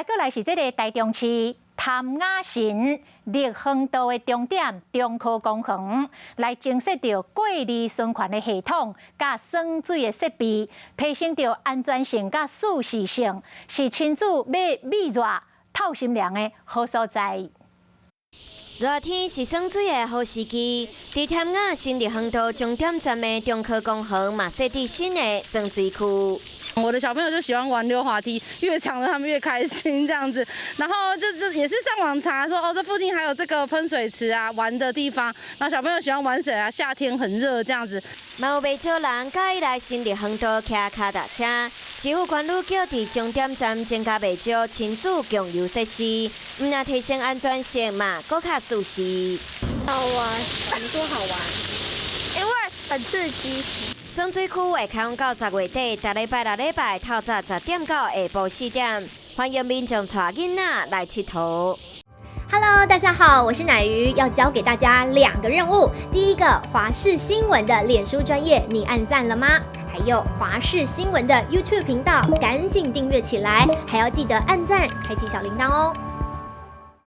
來閣來是這个台中市潭雅新綠園道的終點中科公園，來增設著過濾循環的系統，佮耍水的設備，提升著安全性佮舒適性，是親子欲避熱透心涼的好所在。熱天是耍水的好時機，佇潭雅新綠園道終點站的中科公園嘛設置新的耍水區。我的小朋友就喜歡玩溜滑梯，越長的他們越開心這樣子。然後就是也是上網查說，哦，這附近還有這個噴水池啊，玩的地方。然後小朋友喜歡玩水啊，夏天很熱這樣子。嘛有袂少人佮意來新綠園道騎跤踏車。市府管理局佇終點站增加袂少親子共遊設施，毋但提升安全性嘛，閣較舒適。好玩，很多好玩，因為很刺激。耍水區會開放到10月底，逐禮拜六禮拜透早10點到下晡4點，歡迎民眾帶囡仔來𨑨迌。 Hello，大家好，我是乃瑜，要交給大家兩個任務。第一個，華視新聞的臉書專頁，你按讚了嗎？還有華視新聞的 YouTube 頻道，趕緊訂閱起來，還要記得按讚，開啟小鈴鐺哦。